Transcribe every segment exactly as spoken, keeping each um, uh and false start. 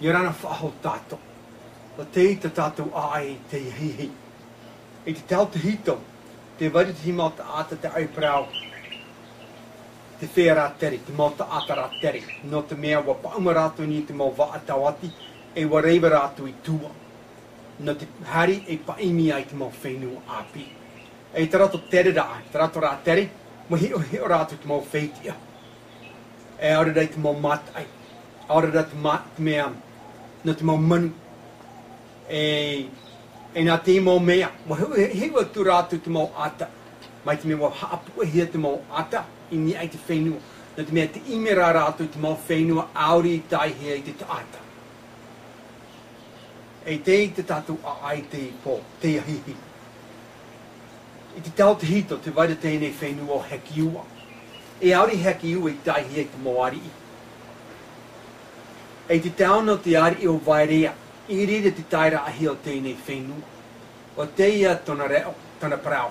ʻIa ora na faʻahou tātou. ʻO tei tā tātou ʻāʻai i te ahiahi. I te tautehito, tē vai ra te mau taʻata te ʻāʻai parau, te feiā rātere, te mau taʻata rātere, nō te mea ʻua pāʻuma rātou i niʻa i te mau vaʻa tāvati, ʻe ʻua rave rātou i tua. Nō te haere e pāʻimi ai te mau fenua ʻāpī. ʻE tā rātou tereraʻa, tā rātou rātere, ʻua hiʻohiʻo rātou i te mau fetiʻa. ʻE ʻaore rā i te mau mātaʻi, ʻaore rā te ma-, te mea, nō te mau manu. ʻE, ʻe nā te mau mea, ʻua hiʻo, hiʻo atu rātou i te mau ata. Mai te mea ʻua haʻapuʻehia te mau ata, i niʻa i te fenua. Nō te mea tē ʻimi ra rātou i te mau fenua, ʻaore i taehia e te taʻata. ʻE tei tā tātou ʻāʻai i teie pō, te ahiahi. I te tautehito, tē vai ra teie nei fenua ʻo Hekiua. ʻE ʻaore i Hekiua i taehia e te mau ariʻi. ʻE i te tau nō te ariʻi ʻo Vaerea, i reira te taeraʻahia o teie nei fenua. ʻO teie tōna reo, tōna parau.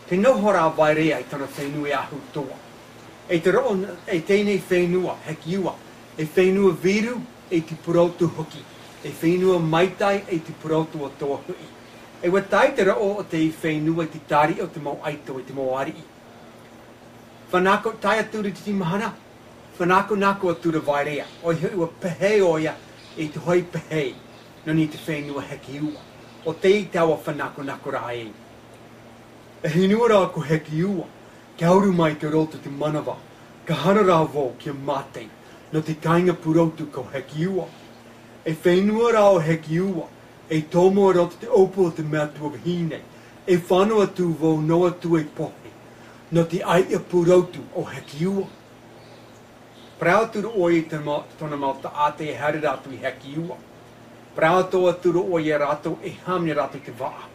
Tē noho ra Vaerea i tōna fenua e ahu toa. ʻE te roʻo, ʻe teie nei fenua, Hekiua, e fenua vīru, ʻe te pūrotu hoki, e fenua maitaʻi, ʻe te pūrotu atoʻa hoʻi. ʻE ʻua tae te roʻo o teie fenua i te tariʻi o te mau ʻaito, ʻe te mau ariʻi. Fānako, tae atu ra i te mahana, fānakonako atu ra Vaerea, ʻoia hoʻi ʻua pehē ʻoia i te hoʻi pehē, nō niʻa i te fenua Hekiua, ʻo tei taua fānakonako ra ē. E hinua rā ko Hekiua, kia uru mai ki roto te manava, ka hana rā vau kia mate, nō te kāinga pūrotu ko Hekiua. E fenua rā ʻo Hekiua, e tomo i roto te ʻōpū o te metua vahine, e fano atu vau noa atu e pohe, nō te ʻāiʻa pūrotu ʻo Hekiua. Parau atu ra ʻoia i te mau, tōna mau taʻata e haere rātou i Hekiua. Parau atu ra ʻoia ia rātou e hāmani rātou i te vaʻa.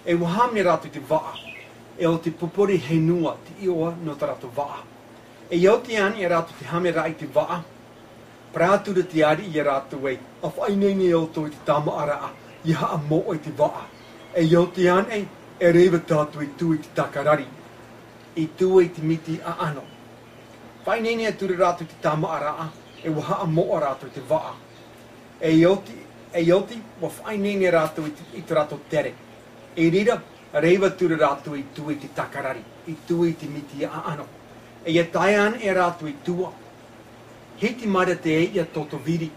ʻE ʻua hāmani rātou i te vaʻa. ʻE ʻo te popori henua te iʻoa nō tā rātou vaʻa. ʻE ʻia oti anaʻe rātou i te hāmaniraʻa i te vaʻa. Parau atu ra te ariʻi ia rātou ē, ʻa faʻaineine ʻoutou i te tāmāʻaraʻa, ʻia haʻamoʻa i te vaʻa. ʻE ʻia oti anaʻe, e rave tātou i tua i te takarari, i tua i te miti ʻaʻano. Faʻaineine atu ra rātou i te tāmāʻaraʻa, ʻe ʻua haʻamoʻa rātou i te vaʻa. ʻE ʻia oti, ʻe ʻia oti, ʻua faʻaineine rātou i te, i tā rātou tere. I reira, rave atu ra rātou i tua i te takarari, i tua i te miti ʻaʻano. ʻE ʻia tae anaʻe rātou i tua, hiti mai ra te ʻēʻa toto viri.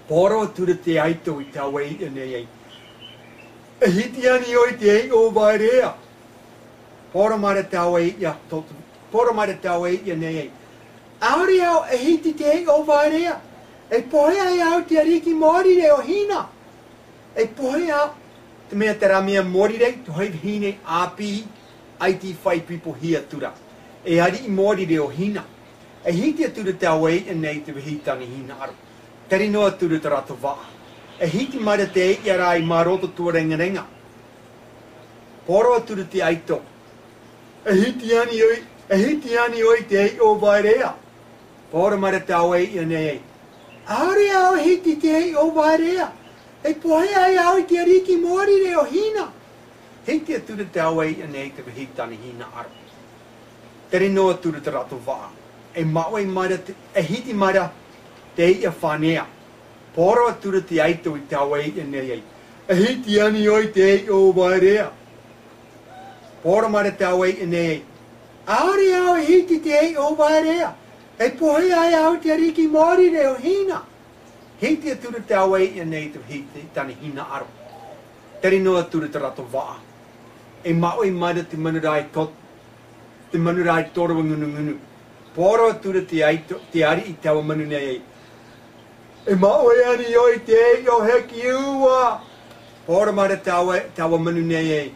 Poro atu ra te ʻaito i taua ʻēʻa nei ē. E hiti anaʻe ʻoe i te ʻēʻa o Vaerea. Poro mai ra taua ʻēʻa toto, poro mai ra taua ʻēʻa nei ē. ʻAore au e hiti i te ʻēʻa o Vaerea. E pohe ai au i te ariki mōrire o Hina. E pohe au, te mea terā mea mōrire, te hoʻi vahine ʻāpī, ʻaita i faʻaipoipohia atu ra. E ariʻi mōrire o Hina. E hiti atu ra taua ʻēʻa nei i te vāhi tāne hinaʻaro. Tere noa atu ra tā rātou vaʻa. E hiti mai ra te ʻēʻa rā i mā roto i te tuarengarenga. Poro atu ra te ʻaito. E hiti anaʻe ʻoe, e hiti anaʻe ʻoe i te ʻēʻa o Vaerea. Poro mai ra taua ʻēʻa nei ē. ʻAore au e hiti i te ʻēʻa o Vaerea. E pohe ai au i te ariki mōrire o Hina. Hiti atu ra taua ʻēʻa nei i te vāhi tāne hinaʻaro. Tere noa atu ra tā rātou vaʻa. E māʻohi mai ra te, e hiti mai ra te ʻēʻa fānea. Poro atu ra te ʻaito i taua ʻēʻa nei ē. E hiti anaʻe ʻoe i te ʻēʻa o Vaerea. Poro mai ra taua ʻēʻa nei ē. ʻAore au e hiti i te ʻēʻa o Vaerea. E pohe ai au i te ariki mōrire o Hina. Hiti atu ra taua ʻēʻa nei i te vāhi tāne hinaʻaro. Tere noa atu ra tā rātou vaʻa. E māʻohi mai ra te manu rā e to-, te manu rā e toro ngunungunu. Poro atu ra te ʻaito, te ariʻi i taua manu nei ē. E māʻohi anaʻe ʻoe i te ʻēʻa o Hekiua. Poro mai ra taua, taua manu nei ē.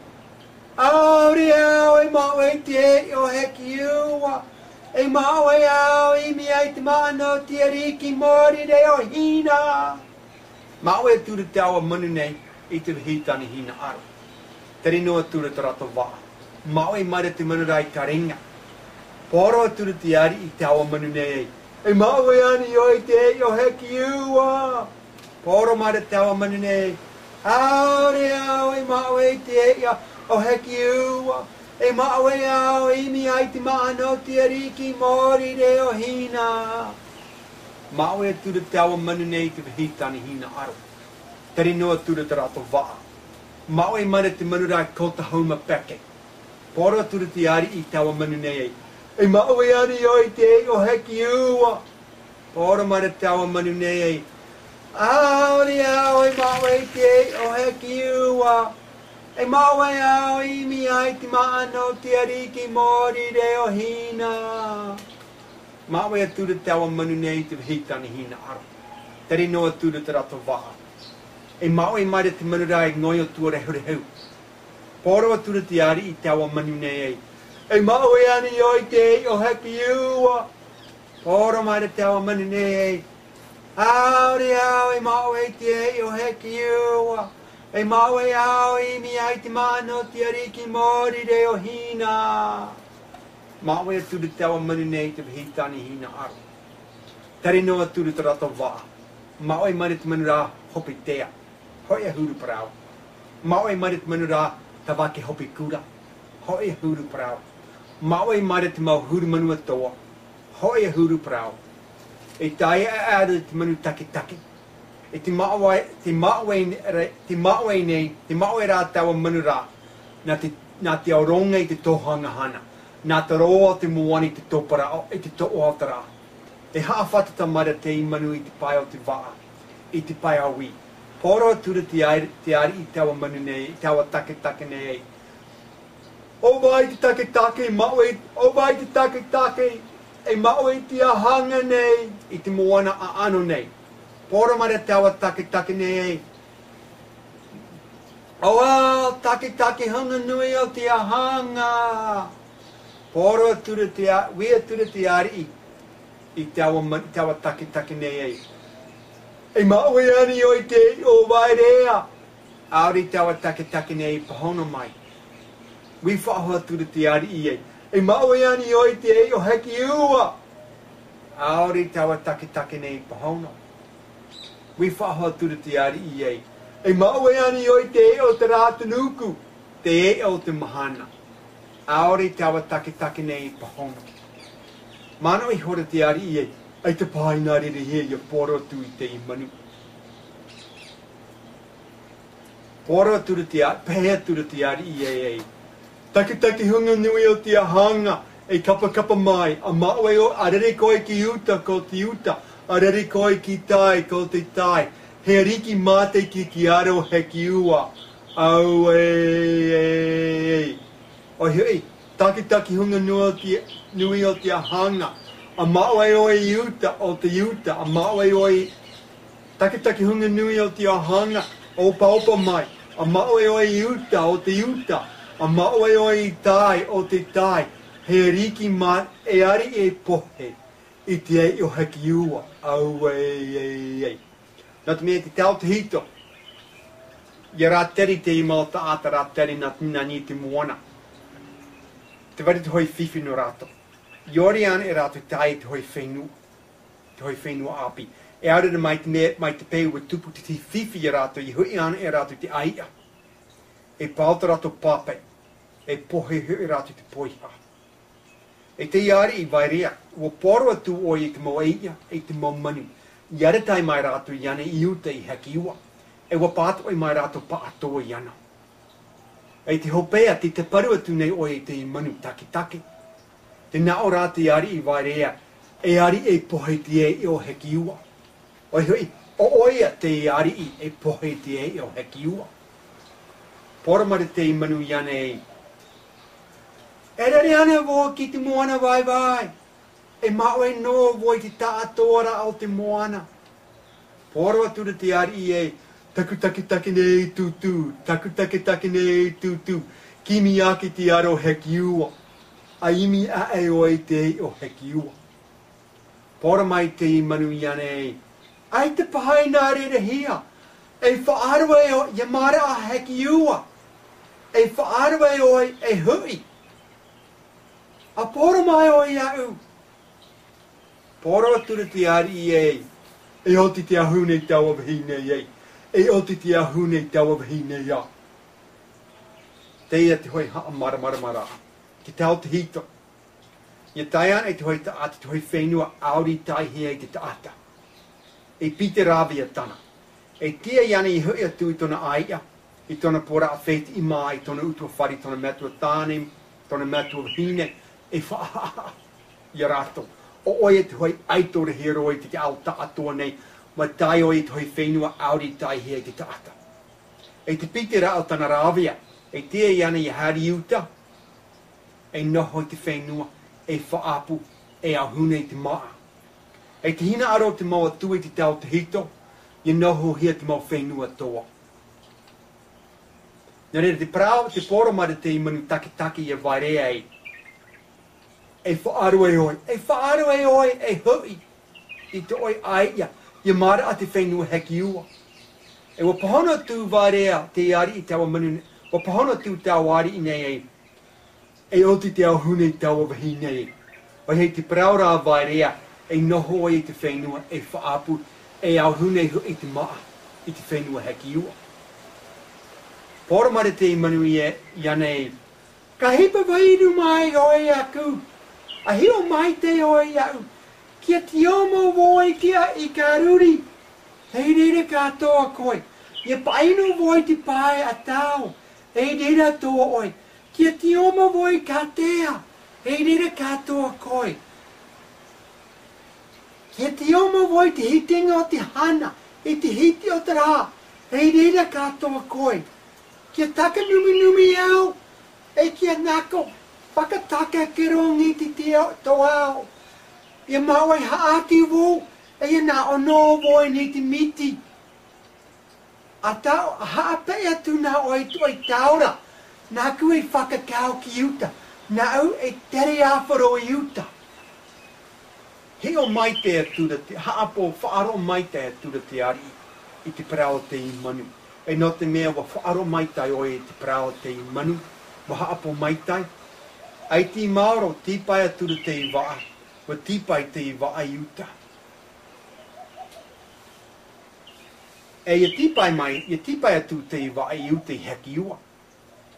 ʻAore au e māʻohi i te ʻēʻa o Hekiua. E māʻohi au e ʻimi ai i te māʻa nō te ariki mōrire o Hina. Māʻohi atu ra taua manu nei i te vāhi tāne hinaʻaro. Tere noa atu ra tā rātou vaʻa. Māʻohi mai ra te manu rā i Karenga. Poro atu ra te ariʻi i taua manu nei ē. E māʻohi anaʻe ʻoe i te ʻēʻa o Hekiua. Poro mai ra taua manu nei ē. ʻAore au e māʻohi i te ʻēʻa o Hekiua. E māʻohi au e ʻimi ai i te māʻa nō te ariki mōrire o Hina. Māʻohi atu ra te aua manu nei i te vāhi tāne hinaʻaro. Tari noa atu ra te rātou vaʻa. Māʻohi mai ra te manu rā e kōtaha uma peke. Pōro atu ra te ariʻi i te aua manu nei ai. E māʻohi ana ʻoe i te iʻoa Hekiua. Pōro mai ra te aua manu nei ai. ʻAore au e māʻohi i te iʻoa Hekiua. E māʻohi au i ʻimi ai te māʻa nō te ariki mōrire o Hina. Māʻohi atu ra te aua manu nei i te vāhi tāne hinaʻaro. Tari noa atu ra te rātou vaʻa. E māʻohi mai ra te manu rā e ngoio tuarehurehu. Pōro atu ra te ariʻi i te aua manu nei ai. E māʻohi ana ʻoe i te iʻoa Hekiua. Pōro mai ra te aua manu nei ai. ʻAore au e māʻohi i te iʻoa Hekiua. E māʻohi au i ʻimi ai te māʻa nō te ariki mōrire o Hina. Māʻohi atu ra te aua manu nei i te vāhi tāne hinaʻaro. Tari noa atu ra te rātou vaʻa. Māʻohi mai ra te manu rā hope tea. Hoʻi ʻahuru parau. Māʻohi mai ra te manu rā tāvaki hope kura. Hoʻi ʻahuru parau. Māʻohi mai ra te mau huru manu atoʻa. Hoʻi ʻahuru parau. E tae ā ra te manu taketake. E te māʻohi, te māʻohi, te māʻohi nei, te māʻohi rā te aua manu rā. Nā te, nā te aroha i te tōhanga hana. Nā te roa o te moana i te tōparaʻo, i te tōʻohotaraʻa. E haʻafātata mai ra te manu i te pae o te vaʻa, i te pae ʻāuī. Pōro atu ra te ari-, te ariʻi i te aua manu nei, i te aua taketake nei. ʻO vai te taketake, māʻohi, ʻo vai te taketake, e māʻohi i te āhanga nei, i te moana ʻaʻano nei. Pōro mai ra te aua taketake nei. ʻO au, taketake hunga nui o te āhanga. Pōro atu ra te a-, ui atu ra te ariʻi. I te aua ma-, i te aua taketake nei ai. E māʻohi ana ʻoe i te iʻoa Vaerea. ʻAore i te aua taketake nei i pāhono mai. Ui faʻahou atu ra te ariʻi ai. E māʻohi ana ʻoe i te iʻoa Hekiua. ʻAore i te aua taketake nei i pāhono. Ui faʻahou atu ra te ariʻi ai. E māʻohi ana ʻoe i te iʻoa o te rā tunuku. Te iʻoa o te mahana. ʻAore i te aua taketake nei i pāhono. Manaʻo ihora te ariʻi ai. ʻAita paha i nā reira hia ʻia pōro atu i te manu. Pōro atu ra te a-, pehe atu ra te ariʻi ai. Taketake hunga nui o te āhanga, e kapakapa mai, ʻa māʻohi ʻoe, ʻa rere koe ki uta, ko te uta, ʻa rere koe ki tai, ko te tai, he ariki mātaʻitahi ki aro Hekiua, auē, ʻoia hoʻi, taketake hunga nui o te, nui o te āhanga, ʻa māʻohi ʻoe i uta, ʻo te uta, ʻa māʻohi ʻoe i Taketake hunga nui o te āhanga, ʻopaʻopa mai, ʻa māʻohi ʻoe i uta, ʻo te uta, ʻa māʻohi ʻoe i tai, ʻo te tai, he ariki mā-, e ariʻi e pohe, i te iʻoa Hekiua, auē, ei, ei. Nō te mea te tautehito, ʻia rātere i te mau taʻata rātere nā, nā niʻa i te moana. Te fare te hōʻē fifi nō rātou. ʻIa ʻore ana e rātou i te hōʻē fenua. Te hōʻē fenua ʻāpī. E ʻaore rā mai te mea, mai te peu ʻua tupu te fifi ia rātou, ʻia hoʻi ana e rātou i te ʻāiʻa. E pao tā rātou pāpaʻi, e pohe hoʻi rātou i te poiha. E te ariʻi Vaerea, ʻua pōro atu ʻoe i te mau ʻāiʻa, i te mau manu. ʻIa arataʻi mai rātou iāna i uta i Hekiua. E ʻua pātoʻi mai rātou paʻatoʻa iāna. E te hopeʻa, tē tāparu atu nei ʻoe i te manu taketake. Tē nā ʻō ra te ariʻi Vaerea, e ariʻi e pohe i te iʻoa Hekiua. ʻOia hoʻi, ʻo ʻoia te ariʻi e pohe i te iʻoa Hekiua. Pōro mai ra te manu iāna ē. E rere ana vau ki te moana vaevae. E māʻohi noa vau i te taʻatoʻaraʻa o te moana. Pōro atu ra te ariʻi ē, taku taketake nei tūtū, taku taketake nei tūtū, kimi ake te aro Hekiua, ʻa ʻimi aʻe ʻoe i te iʻoa Hekiua. Pōro mai te manu iāna ē, ʻaita paha i nā reira hia, e faʻaara ʻoe ʻia maraʻa Hekiua, e faʻaara ʻoe e hoʻi. ʻA pōro mai ʻoe iāʻu. Pōro atu ra te ariʻi ē, e oti te ahu nei taua vahine ē, e oti te ahu nei taua vahine ā. Teie te hōʻē haʻamāramaramaraʻa, te tautehito. ʻIa tae ana i te hōʻē taʻata, te hōʻē fenua, ʻaore i taehia e te taʻata. E piti rāveʻa tāna. E tiʻa iāna i hoʻi atu i tōna ʻāiʻa, i tōna pōraʻa fētiʻi mā, i tōna ʻutuāfare, i tōna metua tāne, tōna metua vahine, e faʻahaʻahaʻa ia rātou. ʻO ʻoia te hoʻi ʻaito rahi roa i te ao taʻatoʻa nei, mā tae ʻoia i te hoʻi fenua ʻaore i taehia e te taʻata. E te piti rā o tāna rāveʻa, e tiʻa iāna ia haere i uta, e noho i te fenua, e faʻaʻapu, e auhune i te māʻa. E te hinaʻaro o te mau atua i te tau tahito, ia nohohia te mau fenua toa. Nā reira te parau, te poro mā te manu taketake ia Vaerea e, e faʻaroʻo e ʻoe, e faʻaroʻo e ʻoe, e hoʻi i tō ʻoe ʻāiʻa, ia maraʻa te fenua Hekiua. E ʻua pāhono atu Vaerea te ariʻi i taua manu nei, ʻua pāhono atu taua ariʻi nei e, e oti te auhune i taua vahine e. ʻOia hoʻi te parau rā Vaerea, e noho ʻoia i te fenua, e faʻaʻapu, e auhune hoʻi i te māʻa, i te fenua Hekiua. Poro mā te manu ia, iāna e, ka hipa vairu mai ʻoe iāʻu, ʻa hiʻo maitaʻi ʻoe iāʻu, kia tīomo vau i te, i Karuri, hei reira kātoa koe, ia paʻinu vau i te pae ʻatau, hei reira tō ʻoe, kia tīomo vau i Katea, hei reira kātoa koe. Kia tīomo vau i te hitinga o te hana, i te hiti o te rā, hei reira kātoa koe. Kia takanuminumi au, e kia nako, fakataka kerongi te tio tō ao. Ia māuiui haʻati vau, e ia nā ʻō noa vau i te miti. ʻA tau, ʻa haʻapeʻe atu nā ʻoe i tō ʻoe taura, nāku e fakakau ki uta, nāʻu e tere āfaro i uta. Hiʻo maitaʻi atu ra te, haʻapoʻo faʻaroʻo maitaʻi atu ra te ariʻi, i te parau o te manu. E nō te mea ʻua faʻaroʻo maitaʻi ʻoe i te parau o te manu, ʻua haʻapoʻo maitaʻi. ʻAita i maoro, tīpae atu ra te vaʻa, ʻua tīpae te vaʻa i uta. E ia tīpae mai, ia tīpae atu te vaʻa i uta i Hekiua.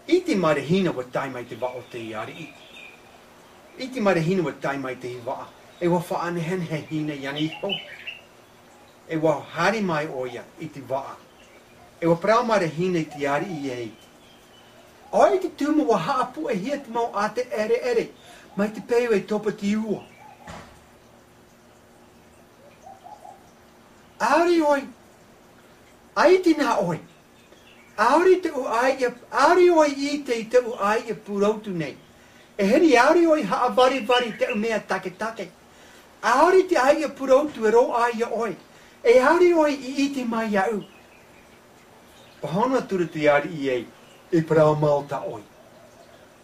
ʻIte mai ra Hina ʻua tae mai te vaʻa o te ariʻi. ʻIte mai ra Hina ʻua tae mai te vaʻa. E ʻua faʻanehenehe Hina iāna iho. E ʻua haere mai ʻoia i te vaʻa. E ʻua parau mai ra Hina i te ariʻi e. ʻOia te tumu ʻua haʻapuʻehia te mau ʻātea ʻereʻere. Mai te peu e topa te ua. ʻAore ʻoe, ʻaita nā ʻoe. ʻAore tōʻu ʻāiʻa, ʻaore ʻoe i ʻite i tōʻu ʻāiʻa pūroutu nei. E hiri ʻaore ʻoe haʻavarevare i tōʻu mea taketake. ʻAore te ʻāiʻa pūroutu e roaʻa iā ʻoe. E ʻaore ʻoe i ʻite mai iāʻu. Pāhono atu ra te ariʻi e, e parau mau tā ʻoe.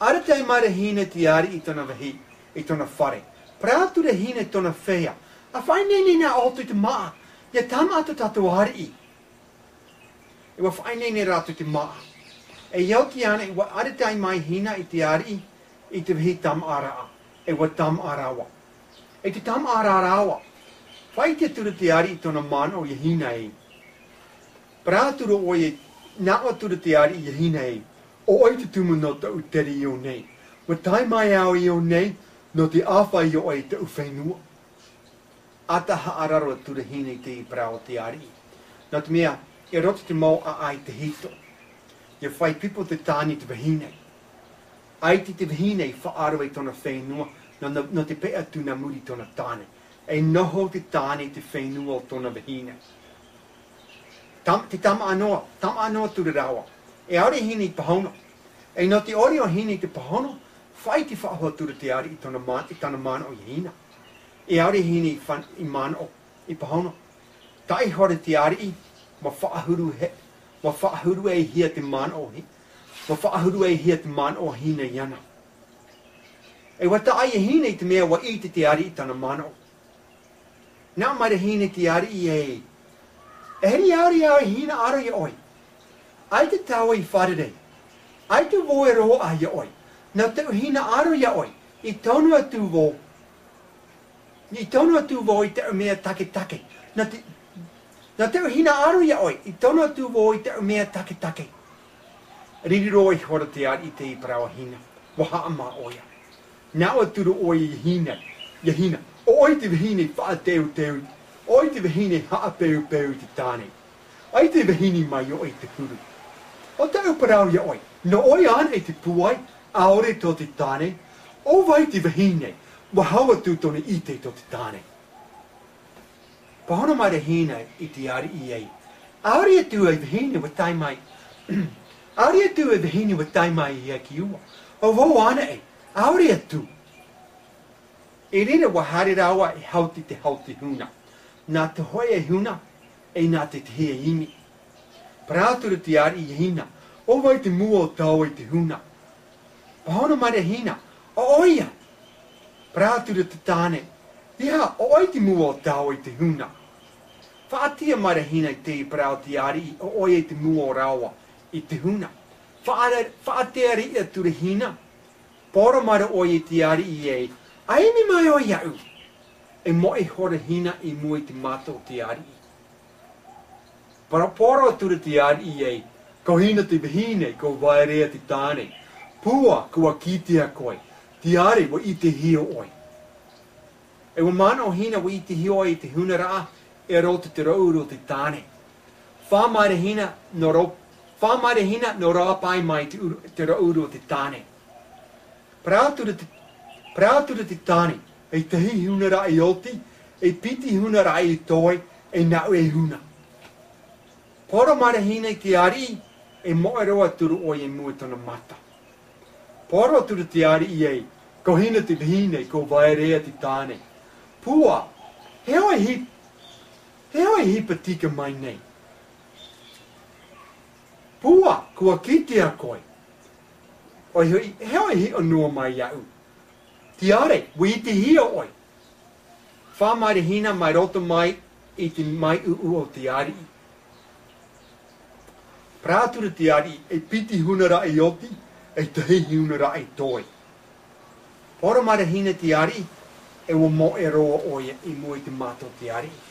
ʻAreʻa mai ra Hina i te ariʻi i tōna vahine, i tōna fare. Parau atu ra Hina i tōna feiā. ʻA faʻaineine nā ʻoutou i te māʻa, ia tāmā atu tātou ariʻi. E ʻua faʻaineine rātou i te māʻa. E oti ana, e ʻua ʻareʻa mai Hina i te ariʻi, i te vāhi tāmāʻaraʻa. E ʻua tāmāʻa rāua. E te tāmāʻa rāua. Faʻaʻite atu ra te ariʻi i tōna manaʻo iā Hina e. Parau atu ra ʻoia, nā ʻō atu ra te ariʻi iā Hina e. ʻO ʻoe te tumu nō tōʻu tere i ʻō nei. ʻUa tae mai au i ʻō nei, nō te ʻāfaʻi iā ʻoe i tōʻu fenua. ʻA haʻararo atu ra Hina i te parau o te ariʻi. Nō te mea, e roto te mau ʻāʻai tahito. Ia fai pipo te tāne i te vahine. ʻAita te vahine i faʻaroʻo i tōna fenua, nō, nō, nō te peʻe atu nā muri i tōna tāne. E noho te tāne i te fenua o tōna vahine. Tam-, te tāmāʻa noa, tāmāʻa noa atu ra rāua. E ʻaore Hina i pāhono. E nō te ʻore o Hina i te pāhono, faʻaʻite faʻahou atu ra te ariʻi i tōna mā-, i tāna manaʻo iā Hina. E ʻaore Hina i fan-, i manaʻo, i pāhono. Tae iho ra te ariʻi, ʻua faʻahuru he, ʻua faʻahuru e hia te manaʻo Hi-, ʻua faʻahuru e hia te manaʻo Hina iāna. E ʻua taʻa ia Hina i te mea ʻua ʻite te ariʻi i tāna manaʻo. Nā mai ra Hina i te ariʻi e. E hiri ʻaore au e hinaʻaro iā ʻoe. ʻAita tāua i fārerei. ʻAita vau e roaʻa iā ʻoe. Nō tōʻu hinaʻaro iā ʻoe. I tonu atu vau. I tonu atu vau i tōʻu mea taketake. Nā te, nā tōʻu hinaʻaro iā ʻoe, i tonu atu vau i tōʻu mea taketake. Riro iho ra te ariʻi i te parau a Hina, ʻua haʻamā ʻoia. Nā ʻō atu ra ʻoia iā Hina, iā Hina, ʻo ʻoe te vahine faʻateuteu, ʻo ʻoe te vahine haʻapeupeu i te tāne. ʻAita e vahine mai ʻoe i te huru. ʻO taʻu parau iā ʻoe, nō ʻoe ānei te pūai, ʻaore tō te tāne? ʻO vai te vahine, ʻua hau atu tōna ʻite tō te tāne. Pāhono mai ra Hina i te ariʻi ē, ʻaore atu e vahine ʻua tae mai. ʻAore atu e vahine ʻua tae mai i ʻEkiua. ʻO vau ānei, ʻaore atu. I reira ʻua haere rāua e haoti te haoti huna. Nā te hōʻē huna, e nā te tahi ʻimi. Parau atu ra te ariʻi iā Hina, ʻo vai te mua o tāua i te huna? Pāhono mai ra Hina, ʻo ʻoia. Parau atu ra te tāne, ʻeiaha, ʻo ʻoe te mua o tāua i te huna. Faʻaʻite mai ra Hina i te parau o te ariʻi, ʻo ʻoia te mua o rāua i te huna. Faʻare-, faʻaʻite atu ra Hina, Poro mai ra ʻoia i te ariʻi ē, ʻa ʻimi mai ʻoe iāʻu. E moʻe iho ra Hina i mua i te mata o te ariʻi. Poro, poro atu ra te ariʻi ē, ko Hina te vahine, ko Vaerea te tāne. Pua, kua kitea koe. Tiare, ʻua ʻitehia ʻoe. E ʻua manaʻo Hina ʻua ʻitehia ʻoe i te hunaraʻa, e roto i te rōʻuru o te tāne. Fā mai ra Hina nō rō-, fā mai ra Hina nō rāpae mai te ʻuru-, te rōʻuru o te tāne. Parau atu ra te, parau atu ra te tāne, e tahi hunaraʻa i oti, e piti hunaraʻa i toe, e nāʻu e huna. Poro mai ra Hina i te ariʻi, e moʻe roa atu ra ʻoia i mua i tōna mata. Poro atu ra te ariʻi ē, ko Hina te vahine, ko Vaerea te tāne. Pua, heoi hi-, heoi hipa tika mai nei. Pua, kua kitea koe. ʻOia hoʻi, heoi hiʻo noa mai iāʻu. Tiare, ʻua ʻitehia ʻoe. Fā mai ra Hina mai roto mai i te maiʻuʻu o te ariʻi. Parau atu ra te ariʻi, e piti hunaraʻa i oti, e tahi hunaraʻa i toe. Poro mai ra Hina i te ariʻi, e ʻua moʻe roa ʻoia i mua i te mata o te ariʻi.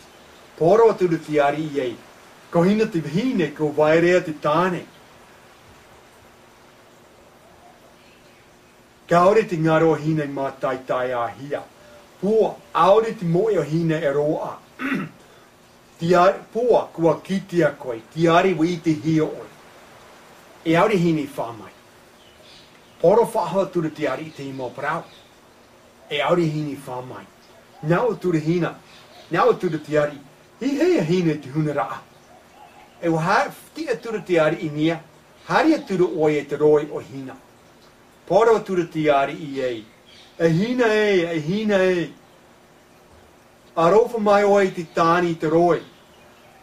Poro atu ra te ariʻi ē, ko Hina te vahine, ko Vaerea te tāne. Kāore te ngaro o Hina i mātaʻitaʻihia. Pua, ʻaore te moʻe o Hina e roaʻa. Tiare, Pua, kua kitea koe, tiare ʻua ʻitehia ʻoe. E ʻaore Hina i fā mai. Poro faʻahou atu ra te ariʻi i te mau parau. E ʻaore Hina i fā mai. Nā ʻō atu ra Hina, nā ʻō atu ra te ariʻi, ʻeiaha Hina i te hunaraʻa. E ʻua ha-, tiʻa atu ra te ariʻi i niʻa, haere atu ra ʻoia i te roʻi o Hina. Poro atu ra te ariʻi ē, e Hina ē, e Hina ē. Aroha mai ʻoe i te tāne i te roʻi.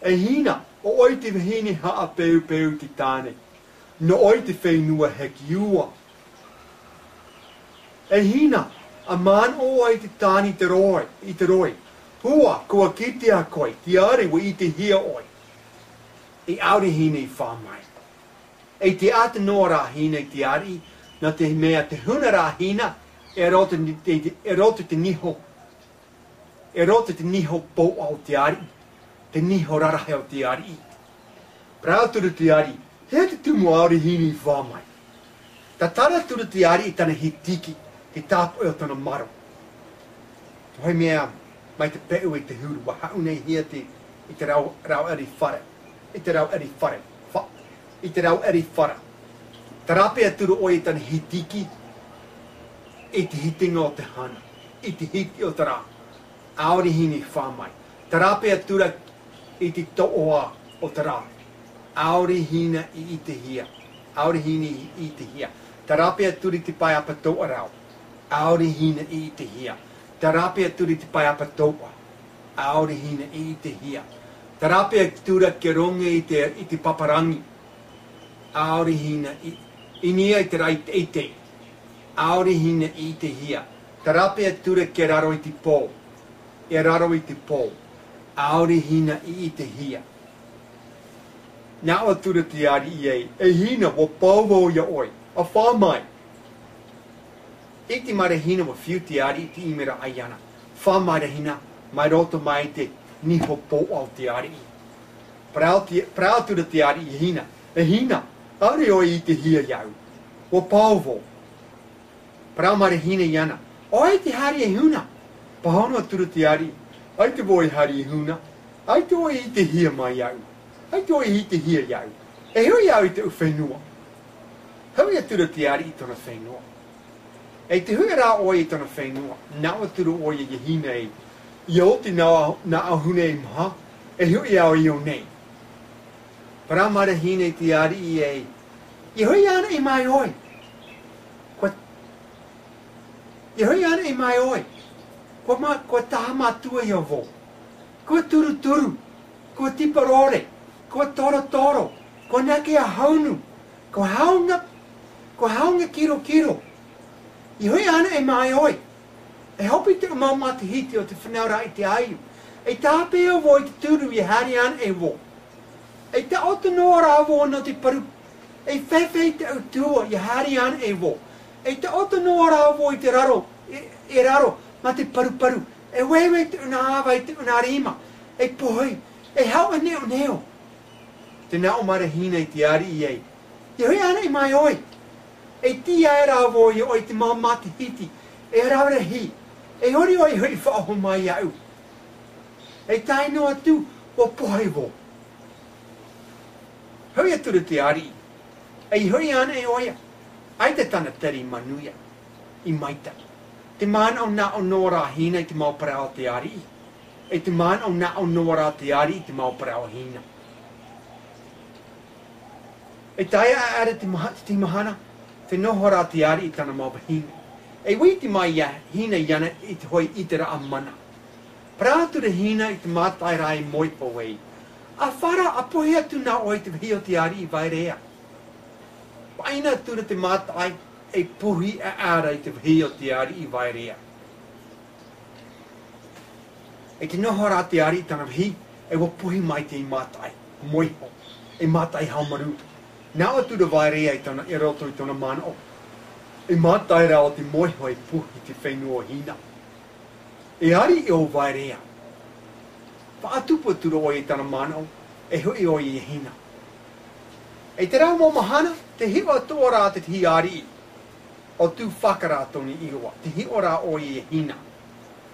E Hina, ʻo ʻoe te vahine haʻapeupeu i te tāne. Nō ʻoe te fenua Hekiua. E Hina, ʻa manaʻo ʻoe i te tāne i te roʻi, i te roʻi. Pua, kua kitea koe, tiare ʻua ʻitehia ʻoe. E ʻaore Hina i fā mai. E tiʻa atu noa ra Hina i te ariʻi, nā te mea te hunaraʻa Hina, e roto te, te, e roto te niho, e roto te niho pouʻa o te ariʻi, te niho rarahi o te ariʻi. Parau atu ra te ariʻi, hea te tumu ʻaore Hina i fā mai. Tātara atu ra te ariʻi i tāna hitiki, te tāpoʻi o tōna maro. Hōʻē mea, mai te peʻu i te huru, ʻua haʻuneʻihia te, i te rau, rau ʻeri fare, i te rau ʻeri fare, fa-, i te rau ʻeri fare. Tarape atu ra ʻoia i tāna hitiki, i te hitinga o te hana, i te hiti o te rā. ʻAore Hina i fā mai. Tarape atu ra i te toʻoa o te rā. ʻAore Hina i ʻitehia. ʻAore Hina i ʻitehia. Tarape atu ra i te pae apatoʻa rau. ʻAore Hina i ʻitehia. Tarape atu ra i te pae apatoʻa. ʻAore Hina i ʻitehia. Tarape atu ra kia roaʻa i te, i te paparangi. ʻAore Hina i, i niʻa i te rā teitei. ʻAore Hina i ʻitehia. Tarape atu ra kia raro i te pō. E raro i te pō. ʻAore Hina i ʻitehia. Nā ʻō atu ra te ariʻi ē, e Hina, ʻua pau vau iā ʻoe. ʻA fā mai. ʻIte mai ra Hina ʻua fiu te ariʻi i te ʻimiraʻa iāna. Fā mai ra Hina, mai roto mai te niho pouʻa o te ariʻi. Parau te, parau atu ra te ariʻi iā Hina. E Hina, ʻaore ʻoe i ʻitehia iāʻu. ʻUa pau vau. Parau mai ra Hina iāna. ʻO vai te haere e huna? Pāhono atu ra te ariʻi. ʻAita vau e haere e huna. ʻAita ʻoe i ʻitehia mai iāʻu. ʻAita ʻoe i ʻitehia iāʻu. E hoʻi au i te fenua. Hoʻi atu ra te ariʻi i tōna fenua. E te hoʻi rā ʻoe i tōna fenua, nā ʻō atu ra ʻoe ia hina ē, ia oti nā, nā ʻahuru nei maha, e hoʻi au i ʻō nei. Parau mai ra hina i te ariʻi ē, ia hoʻi ānaʻe mai ʻoe. Kua, ia hoʻi ānaʻe mai ʻoe. Kua ma-, kua taha mātua ia vau. Kua turuturu, kua tiparore, kua torotoro, kua nākea haunu, kua haunga, kua haunga kirokiro. Ia hoʻi ānaʻe mai ʻoe. E hope i te mau matahiti o te fānauraʻa i te ʻaiū. E tāpeʻa vau i te turu ia haere ānaʻe vau. E taʻoto noa rā vau nō te paru. E fēfē i te ʻutuʻa ia haere ānaʻe vau. E taʻoto noa rā vau i te raro, e, e raro, mā te paruparu. E veve i tōna ava, i tōna rima. E pohe, e hau e neoneo. Te nā ʻō mai ra hina i te ariʻi ē, ia hoʻi ānaʻe mai ʻoe. E tīaʻi rā vau ia ʻoe i te mau matahiti, e rave rahi, e ʻori ʻoe i hoʻi faʻahou mai iāʻu. E tae noa atu, ʻua pohe vau. Hoʻi atu ra te ariʻi, e hoʻi ānaʻe ʻoia, ʻaita tāna tere i manuia, i maitaʻi. Te manaʻo nā ʻō noa rā hina i te mau parau a te ariʻi. E te manaʻo nā ʻō noa rā te ariʻi i te mau parau a hina. E tae ā, ʻaʻara te maha-, te mahana, te noho rā te ariʻi i tāna mau vahine. E ʻite mai ia hina iāna i te hoʻi ʻiteraʻa mana. Parau atu ra hina i te mātaʻi rā i Moiho ē, ʻa fara, ʻa pohe atu nā ʻoe i te vāhi o te ariʻi i Vaerea. Paʻina atu ra te mātaʻi, e pohe ʻaʻara i te vāhi o te ariʻi i Vaerea. E te noho rā te ariʻi i tāna vāhi, e ʻua pohe mai te mātaʻi, Moiho, e mātaʻi haʻamaru. Nā ʻō atu ra Vaerea i tōna, i roto i tōna manaʻo. E mātaʻi rā o te Moiho e pohe i te fenua o Hina. E ariʻi ʻo Vaerea. Faʻatupu atu ra ʻoia i tāna manaʻo, e hoʻi ʻoia ia Hina. E te rau mau mahana, te hiʻo atoʻa rā te tahi ariʻi. ʻO Tūfakara tōna iʻoa, te hiʻo rā ʻoia ia Hina.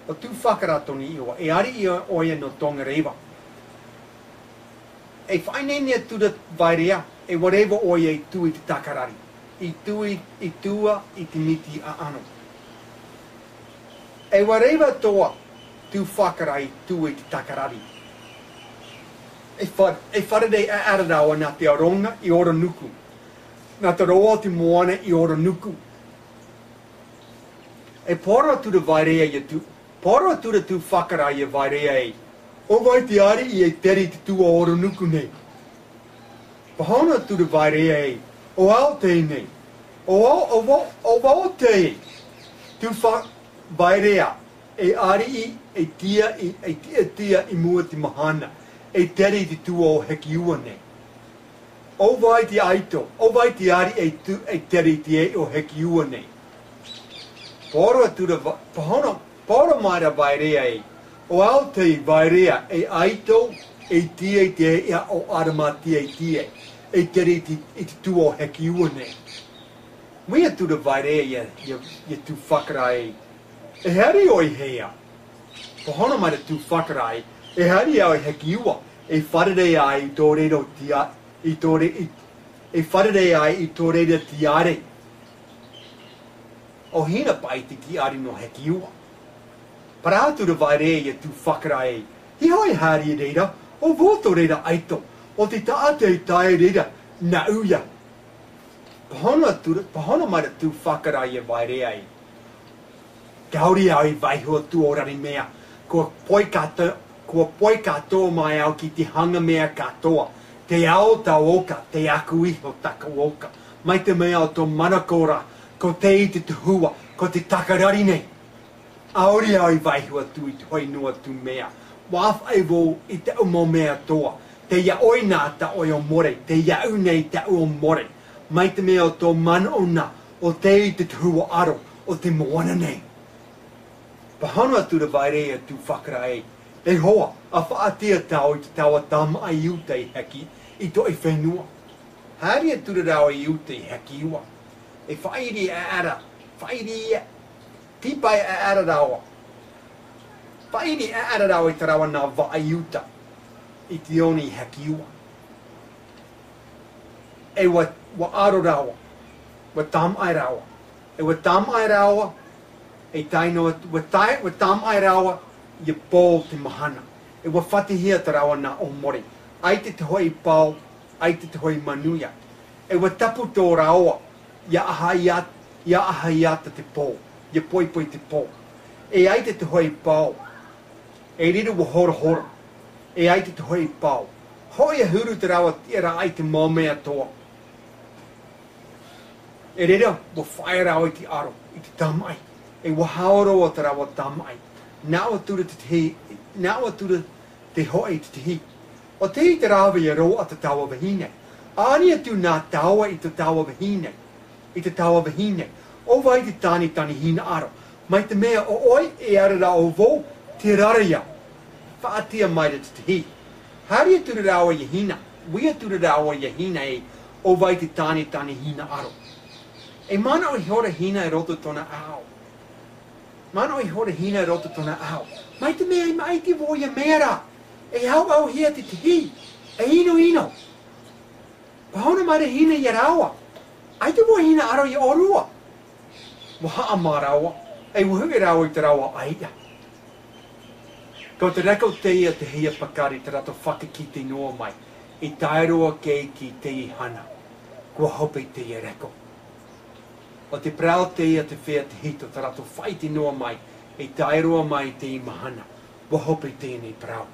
ʻO Tūfakara tōna iʻoa, e ariʻi ʻoia nō Tongarewa. E faʻaineine atu ra Vaerea, e ʻua reva ʻoia i tua i te takarari, i tua, i tua i te miti ʻaʻano. E ʻua reva atoʻa Tūfakara i tua i te takarari. E fa-, e fārerei ʻaʻara rāua nā te aroha i Oronuku. Nā te roa o te moana i Oronuku. E poro atu ra Vaerea ia Tū-, poro atu ra Tūfakara ia Vaerea ē, ʻo vai te ariʻi e tere i te tua o Oronuku nei? Pāhono atu ra Vaerea ē, ʻo au teie nei. ʻO au, ʻo vau, ʻo vau teie. Tūfa-, Vaerea, e ariʻi, e tia i, e tiʻatiʻa i mua i te mahana, e tere i te tua o Hekiua nei. ʻO vai te ʻaito, ʻo vai te ariʻi e tu-, e tere i te ʻeʻa o Hekiua nei? Poro atu ra Va-, pāhono, poro mai ra Vaerea ē, ʻo au teie Vaerea, e ʻaito, e tia i te ʻeʻa o Aramatia i te, e tere i te, i te tua o Hekiua nei. Mea atu ra Vaerea ia, ia, ia Tūfakara ē, e haere ʻoe i hea? Pāhono mai ra Tūfakara ē, e haere au i Hekiua, e fārerei ai i tō reira tiare, i tō re-, i, e fārerei ai i tō reira tiare. ʻO Hina paʻi te tiare nō Hekiua. Parau atu ra Vaerea ia Tūfakara ē, ʻeiaha e haere i reira, ʻo vau tō reira ʻaito, ʻo te taʻata e tae i reira, nāʻu ïa. Pāhono atu ra, pāhono mai ra Tūfakara ia Vaerea ē, kāore au i vaiiho atu ʻo Rarimea, kua pohe kātoa, kua pohe kātoa mai au ki te haʻamea kātoa, te ao o tāʻu oka, te ako iho o tāʻu oka, mai te mea ʻo tō manakora, ko teie te tuhaʻa, ko te takarari nei. ʻAore au i vaiiho atu i te hoʻi noa atu mea, ʻua ʻāfaʻi vau i tāʻu mau mea atoʻa, tei iā ʻoe na tā ʻoe ʻo More, tei iāʻu nei tāʻu ʻo More, mai te mea ʻo tō manaʻo na, ʻo teie te tuhaʻa aro o te moana nei. Pāhono atu ra Vaerea ia Tūfakara ē, e hoa, ʻa faʻaʻite tāua i te taua tāmāʻa Iuta i Heki, i tō ʻoe fenua. Haere atu ra rāua i Iuta i Hekiua. E faʻaʻiri ʻaʻara, faʻaʻiri ia, tīpaʻi ʻaʻara rāua. Faʻaʻiri ʻaʻara rāua i te rāveʻa nā vaʻa Iuta. I te oni haki ua. E ua, ua aro rāua, ua tāmaʻi rāua, e ua tāmaʻi rāua, e tae noa, ua tae, ua tāmaʻi rāua, ia pō te mahana. E ua fātihia tā rāua nā ʻōmore. ʻAita te hoʻi pao, ʻaita te hoʻi manuia. E ua tapu tō rāua, ia aha ia, ia aha ia te pō, ia poipoi te pō. E ʻaita te hoʻi pao, e riro ua horahora, e ʻaita te hoʻi pao. Hoʻi ʻahuru te rāua tiʻaraʻa i te mau mea atoʻa. E reira, ua faʻaea rāua i te aro, i te tāmaʻi. E ua hao roa tā rāua tāmaʻi. Nā ʻō atu ra te tahi, nā ʻō atu ra te hoʻi te tahi. ʻO tei te rave ia roa a te taua vahine. ʻĀni atu nā tāua i te taua vahine. I te taua vahine. ʻO vai te tāne tāne hinaʻaro. Mai te mea ʻo ʻoe e ara rā ʻo vau, te rara ia. Faʻatia mai ra te tahi. Haere atu ra rāua ia Hina. Ui atu ra rāua ia Hina e, ʻo vai te tāne tāne hinaʻaro. E manaʻo ihora Hina i roto tōna ʻāʻau. Manaʻo ihora Hina i roto tōna ʻāʻau. Mai te mea i maʻiti vau ia mea ra. E ʻauʻauhia te tahi. E inoino. Pāhono mai ra Hina ia rāua. ʻAita vau e hinaʻaro ia ʻōrua. Ua haʻamā rāua, e ua huʻi rāua i te rāua ʻaiʻa. Ko te reko teie a te hia pakari, te rātou fakakite noa mai, i tae roa kē ki teie hana, kua hope teie reko. ʻO te parau teie a te feiā tahito, te rātou faʻaʻite noa mai, i tae roa mai i teie mahana, ua hope teie nei parau.